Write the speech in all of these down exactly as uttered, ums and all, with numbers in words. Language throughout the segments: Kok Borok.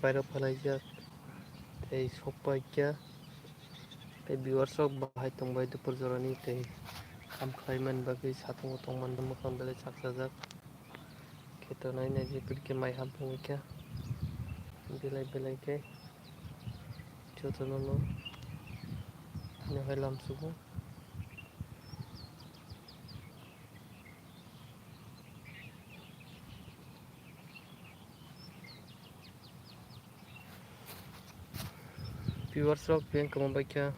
pairok phalaijak tei sokpaikha. Tei viewers rok bahai tongbai dupor jorani tei kam khlaimani bagwi satungo tongmani mwkhang belai chakchajak. Khe tonwi naidi, iphikhe mai ham phungwi kha belai belai khe jotono no nihai lamsugo. Viewers rok beng kwma baikha.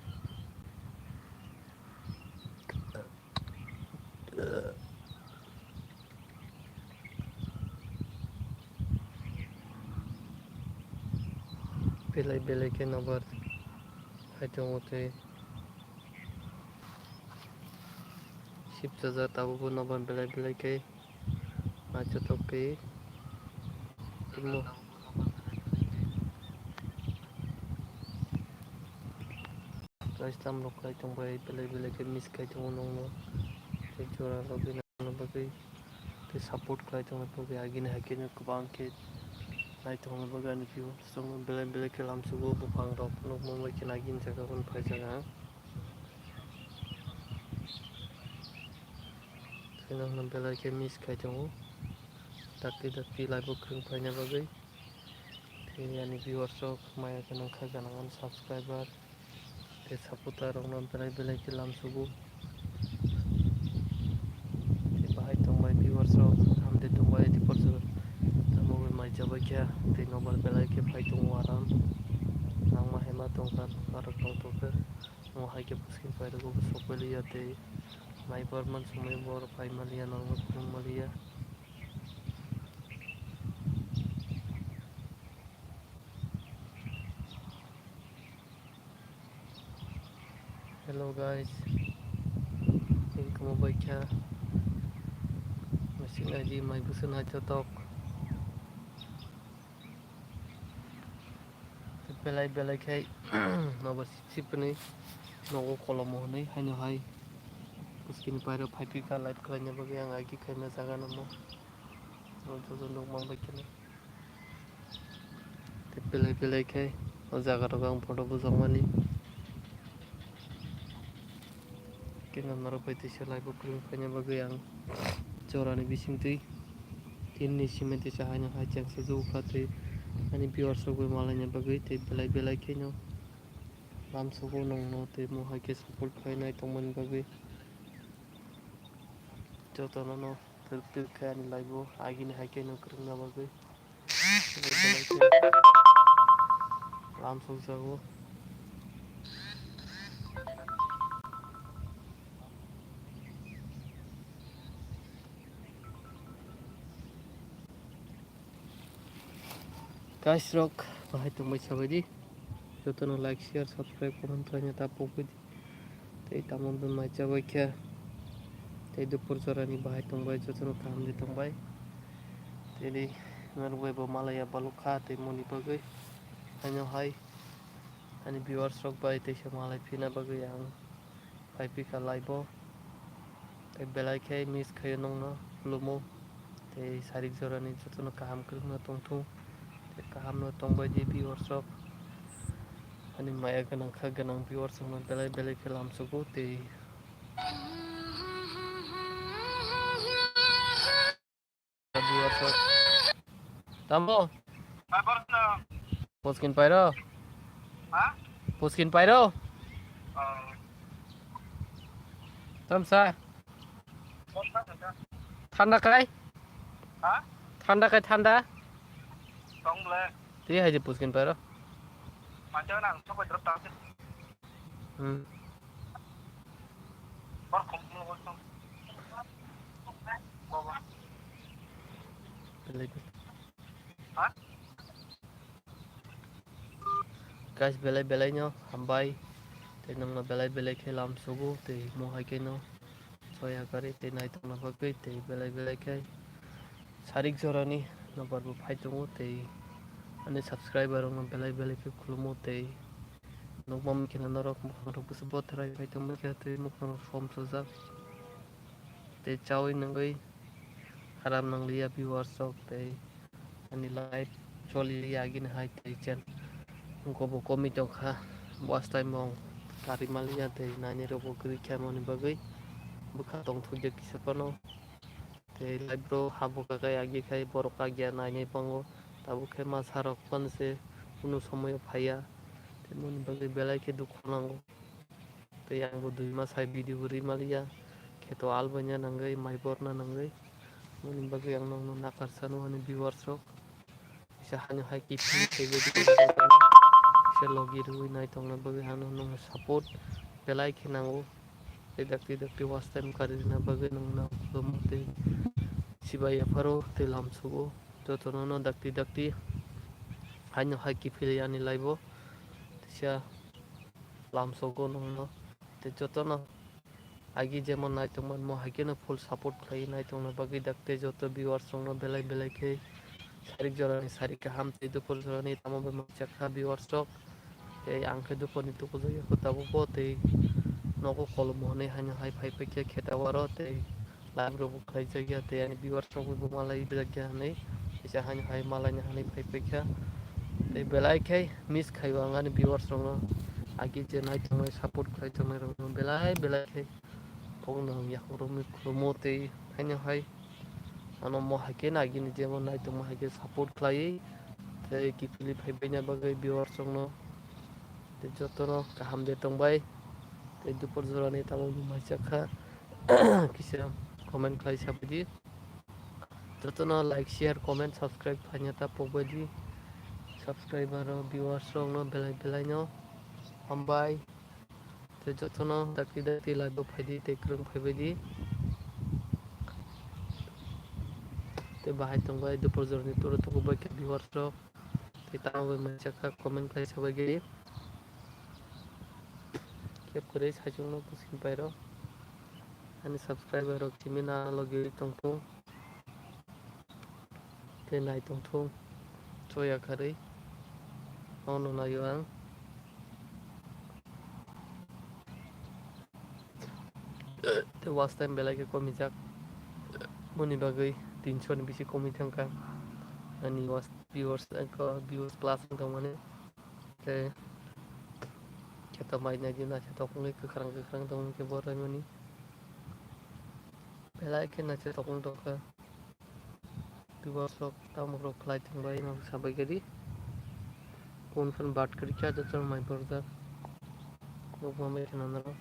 Belai belai khe nobar hai tongo tei sipchaja tabukbo nobar belai belai khe. Naithotok khe tongmo. Guys, tamrok khlai tongbai belai belai khe miss khai tongo nongno. Tei jora rok nangna bagwi tei support khlai tongna bagwi agini hai kheno kwbang khe nai tongna bagwi ani viewers rok belai belai khe lamsugo buphang rok nukmung bai khe agini jaga phano phaijak ang. Tei nokno belai khe miss khai tongo. Dakti dakti live o kwrwng phaina bagwi. Tei ani viewers rok maya gwnang kha gwnang ani subscriber tei supporter rokno belai belai khe lamsugo. Tei bahai tongbai viewers rok hamde tongbai tei porsu tamo bai mai chabai kha tei nobar belai khe phai tongo aram nangma hema tongkha norok tongtokhe. Mo hai khe bwswk pairok bo sok paliya tei mai barman somoi borok pai maliya norok phung maliya. Hello guys, tini kwma bai kha machine aidi mai bwswk naithotok. Belai belai khai nobo sip sip hwnwi nogo kolomo hwnwi haino hai bwskini pairo phaiphikha live khlaina bagwi ang agi khaima jaga namo joto nukmang bai kheno. Tei belai belai khai o jaga rogo ang photo bujak mani. Khe norok bai teisa live o kwrwng phaina bagwi ang jorani bisingtwi tin ni simi teisa haino hai chengsa jukha tei ani viewers rok bai malaina bagwi tei belai belai kheno lamsugo nongno tei mo hai khe support khainai tongmani bagwi jotono no twrwk twrwk khe ani live o agini hai kheno kwrwngna bagwi. Lamsok jago. Guys rok, bahai tongbai sabaidi. Jotono like, share, subscribe, comment khlaina ta pokdi. Tei tamon dun mai chabai kha. Tei dupur jorani bahai tongbai, jotono kaham de tongbai. Tei di norok bai bo malaya balok kha tei moni bagwi. Haino hai ani viewers rok bai teisa malai phina bagwi ang phai phikha live o. Tei belai khe miss khaio nongno khulumo. Tei sarik jorani jotono kaham kwrwngno tongthung. Tei kahamno tongbai di viewers rok. Ani maya gwnang kha gwnang viewers rokno belai belai khe lamsugo tei viewers rok. Tamo? Puskin pairo? Ha? Puskin pairo? Oh. Tamsa? Thanda kai? Ha? Thanda kai thanda? Tong ble. Twi hai je puskin pairo. Mancha nang sok drop tang. Hmm. Bor khum mo bol tong. Baba. Belai belai. Ha? Guys, belai belai no hambai. Tei nongno belai belai khe lamsugo tei mo hai khe no. Soya gari tei naitokna bagwi tei belai belai khe sarik jorani nobar bo phai tongo tei ani subscriber rokno belai belai khe khulumo tei nukmani kheno norok mukhang rok bwswk bothrai phai tongma khe tei mukhang rok som sojak tei chaui nungui haram nangliya viewers rok tei ani live choli ya agini hai tei chen. Wngkha bo komi tongkha, watch time bo wng kari maliya tei naini rok bo kwrwi kha moni bagwi bwkha tongthokya kisa phano. Tei live rok habo kakai agi khai borok agya nainai pango. Tabuk khe masa rok phano se kunu somoyo phaiya. Tei moni bagwi belai khe dukhu nango. Tei ang bo dui mas hai video bo rwi maliya. Kheto albaina nangwi, mai borna nangwi. Moni bagwi ang nokno nakar sano hwnwi viewers rok. Kisa hani hai kiphilwi kisa logi rwui nai tongna bagwi hano nokno support belai khe nango. Tei dakti dakti watch time kari rwna bagwi nokno khulumgo tei sibai yapharo tei lamsogo. Jotono no dakti dakti haino hai kiphilwi ani live o teisa lamsogo nokno. Tei jotono agi jemon naitongmani mo hai kheno full support khlaiwi naitongna bagwi dakti joto viewers rokno belai belai khe sarik jorani sarik kaham tei dupor jorani tamo bai manchakha viewers rok. Tei ang khe duporni tukujakya kho tabukbo tei nogo kolom hwnwi haino hai phai paikha khe tabuk aro tei live rokbo khlaijakya tei ani viewers rokbo malai jakya hwnwi kisa haino hai malaina hwnwi phai paikha. Tei belai khe miss khaio ang ani viewers rokno, agi je nai tongnai support khlai tongnai rokno belai belai khe. Pokno ang yakhuk romwi khulumo tei haino hai ano mo hai khe nagini jemon naitongma hai khe support khlaiwi tei kiphilwi phaibaina bagwi viewers rokno tei jotono kaham de tongbai tei dupor jorani tamo bo mai chakha kisa comment khlai sabaidi jotono like share comment subscribe khlaina ta pokbaidi subscriber rok viewers rokno belai belai no hambai. Tei jotono dakti dakti live o phaidi tei kwrwng phaibaidi. Tei bahai tongbai dupor jorni turo tukubai khe viewers rok. Tei tamo bai manchakha comment khlai sabaidi. Kep kwrwi saichungno bwswng pairok. Ani subscriber rok simi na logi tongthung. Tei nai tongthung choya kharwi. Nono naio ang. Tei watch time belai khe komijak. Boni bagwi tinsho ni bisi komwi thangkha. Ani watch viewers, viewers plus wng tongmani. Tei kheto mai naidi naisai tongmani kwkhrang kwkhrang tongmani khe bo raimani. Belai khe naisai tongmani tongkha. Viewers rok tamok rok khlai thangbai no sabai gari. Phone phone bat kari kha joto mai borjak. Nukma mai khna naro.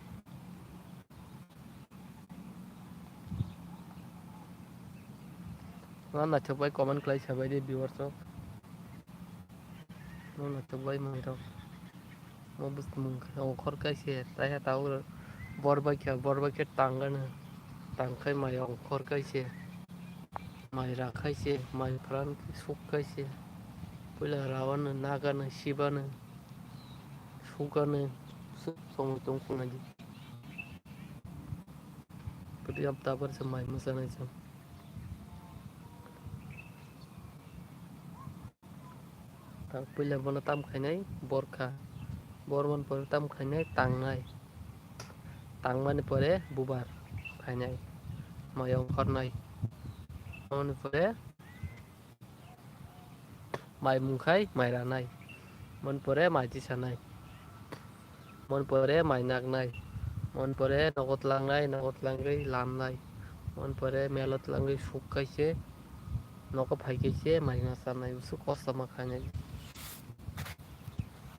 Ma naithok bai comment khlai sabai di viewers rok. No naithok bai mai rok. Mo bwsmung khe ongkhor kaise, taiha tabuk bor bai khe, bor bai khe tang gana. Tang khai mai ongkhor kaise, mai ra khaise, mai pran suk kaise. Puila rawano, nagano, sibano, sugano, suk somoi tong phunai di. Kwtwi am tabar se mai mwsanai se. Ta puila bono tam khainai borkha. Bormani pore tam khainai tangnai. Tangmani pore bubar khainai. Mai ongkhornai. Aboni pore mai mungkhai mai ranai. Mon pore mai tisanai. Mon pore mai naknai. Mon pore nogo tlangnai, nogo tlangwi lannai. Mon pore melo tlangwi suk kaise, nogo phai kaise mai ma sanai, usuk kosto ma khainai.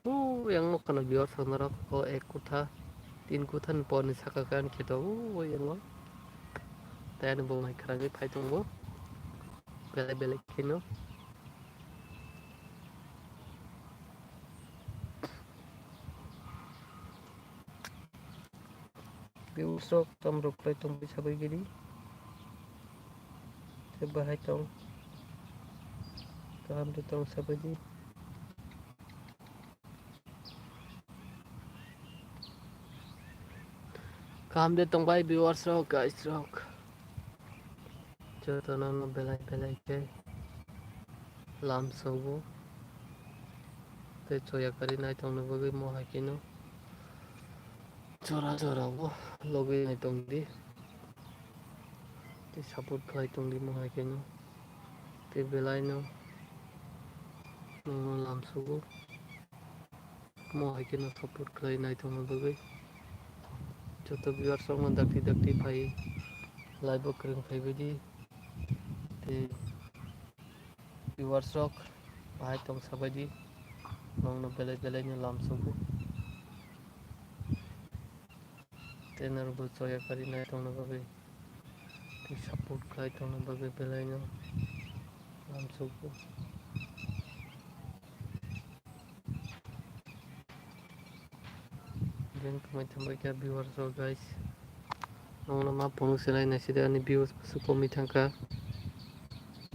O yang nukha na viewers rok, o ek kutha, tin kutha ni por ni saka khe ani kheto o yang o. Tai ani bo mai khragwi phai tongo. Belai belai kheno. Viewers rok tam rok khlai tong bai sabai gini. Tei bahai tong. Kaham de tong sabai di. Kaham de tong bai viewers rok, guys rok. Jotono no belai belai khe lamsogo tei choya kari naitongna bagwi mo hai kheno jora jora o logwi naitong di tei support khlai tong di mo hai kheno tei belai no nongno lamsugo. Mo hai kheno support khlai naithokna bagwi. Joto viewers rokno dakti dakti phai live o kwrwng phaibaidi. Tei viewers rok bahai tong sabaidi. Nongno belai belai no lamsugo. Tei norokbo choya kari naithokna bagwi tei support khlai tongna bagwi belaino lamsugo. Beng kwmai thangbai kha viewers rok guys. Nongno ma phunuk se lai naiside ani views bwswk komwi thangkha.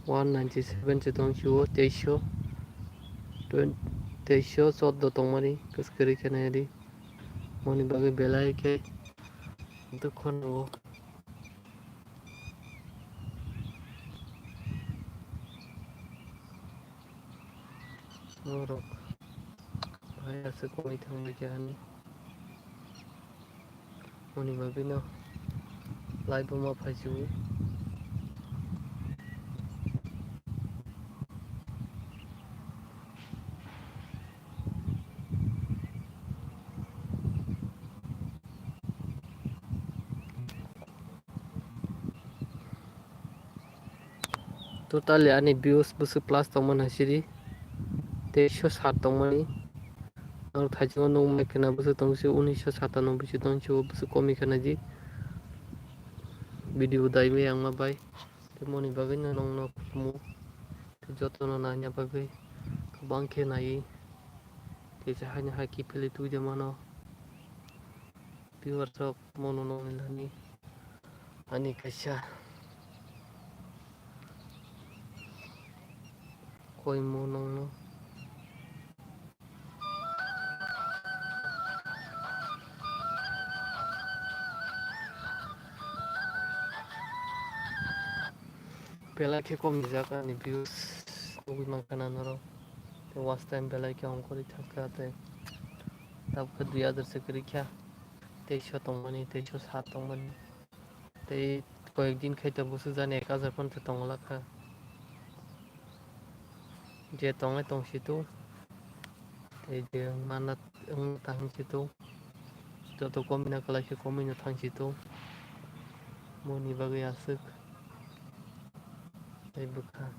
One ninety seven se tong sio, teisho, twen-, teisho choddo tongmani kwskwrwi khe nai di. Moni bagwi belai khe dukho nango. Norok bahai aswk wngwi thangwi khe ani. Moni bagwino live o ma phaisu. Totally ani views bwswk plus tongmani hai siri, teisho sat tongmani. Ang thaichungo nukmai khwna bwswk tong si unisho satanoboi si tong si o bwswk komi khwna di. Video dai bai ang ma bai. Tei moni bagwi no nongno khulumo. Tei jotono naina bagwi kwbang khe naiwi. Tei se haino hai kiphilwi twi de mano. Viewers rok mono nongni lani ani kaisa koimo nongno. Belai khe kom rijak ani views nugwi mankha na norok. Tei watch time belai khe ongkhorwi thangkha tei tabukhe dui hazar se kwrwi kha. Teisho tongmani, teisho sat tongmani. Tei koyek din khai tabuk swk jani ek hazar phano tongla kha. Je tongnai tong si tu. Tei je mana wngna tang si tu. Joto komina kwlai khe komino thang si tu. Moni bagwi aswk. Tei bwkha.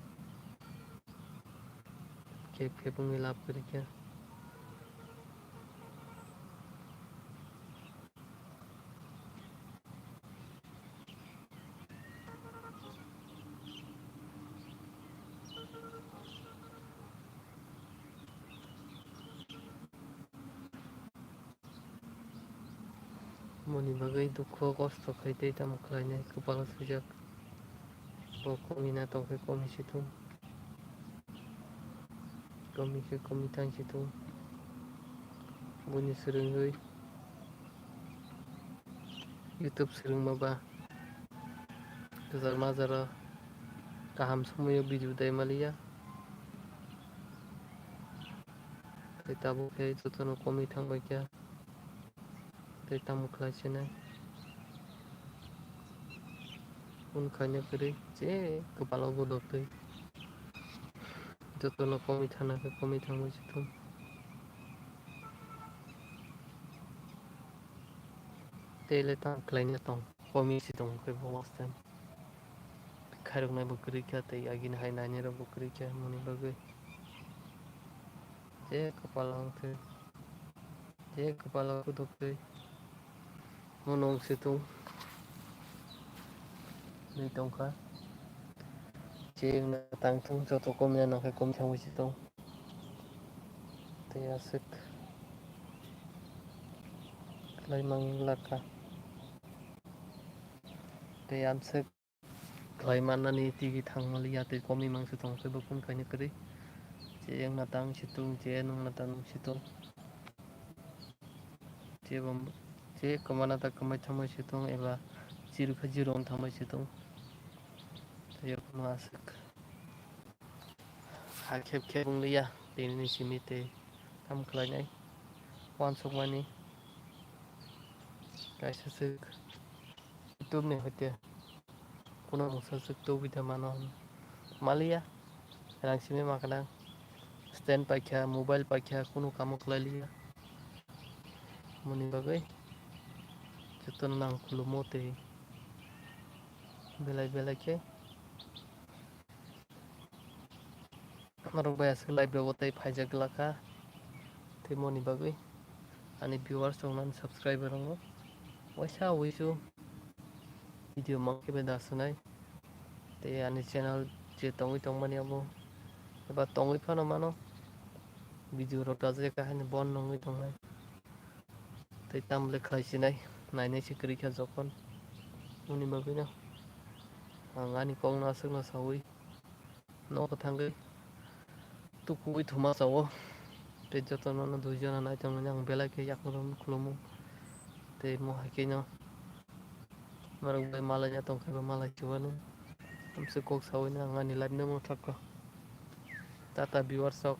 Khep khep wngwi lab kwrwi kha. Moni bagwi dukho kosto khai tei tamo khlainai kwpalo swijak. Bo komina tongkhe komi si thung. Komi khe komi thang si thung. Buini swrwngwi YouTube swrwngma ba kwchar majaro kaham somoio video dai maliya. Tei tabuk khe jotono komwi thangbai kha. Tei tamo khlai sinai. Phone khaina kwrwi je kwpalo bodok twi. Jotono komwi thana khe komwi thangwi se thung. Tei le tamo khlaina tong, komwi se tong khe bo watch time. Khairoknai bo kwrwi kha tei agini hai nainai rok bo kwrwi kha moni bagwi. Je kwpalo wngthwi. Je kwpalo kuduk twi. Mono wng si thung. Nwi tongkha. Je wngna tang thung joto komina nangkhe kom thangwi si thung. Tei aswk khlai mang lakha. Tei amswk khlai mannani tigi thangmaliya tei komwi mangsi tongkhe bo phone khaina kwrwi. Je wngna tang si thung, je nungna tang si thung. Je bo, je kwmana ta kwmai thangmai si thung eba zero khe zero wng thangmai si thung. Tei omo aswk. Ha khep khep wngliya, tini ni simi tei tamo khlainai. Uansukmani kaisa swk YouTube ni hoite kuno mungsa swk tubui da mano. Maliya, rang simi ma khnang. stand paikha, mobile paikha, kunu kamo khlai liya. Moni bagwi jotono nang khulumo tei belai belai khe norok bai aswk live rogo tei phaijak glakha. Tei moni bagwi ani viewers rok, ani subscriber rok waisa wisu video mang khe bai da swnai. Tei ani channel je tongwi tongmani abo eba tongwi phano mano, video rok da je kahani bon nongwi tongnai. Tei tamle khlai sinai, nainai se kwrwi kha jokhon. Moni bagwino ang ani kokno aswkno sawi nogo thangwi tukugwi thuma sao. Tei jotono no duijona nai tongmani ang belai khe yakarwi khulumo. Tei mo hai kheno norok bai malai ya tongkhe bo malai chubaino. Tamse kok sawi no ang ani live no motha kha. Tata viewers rok,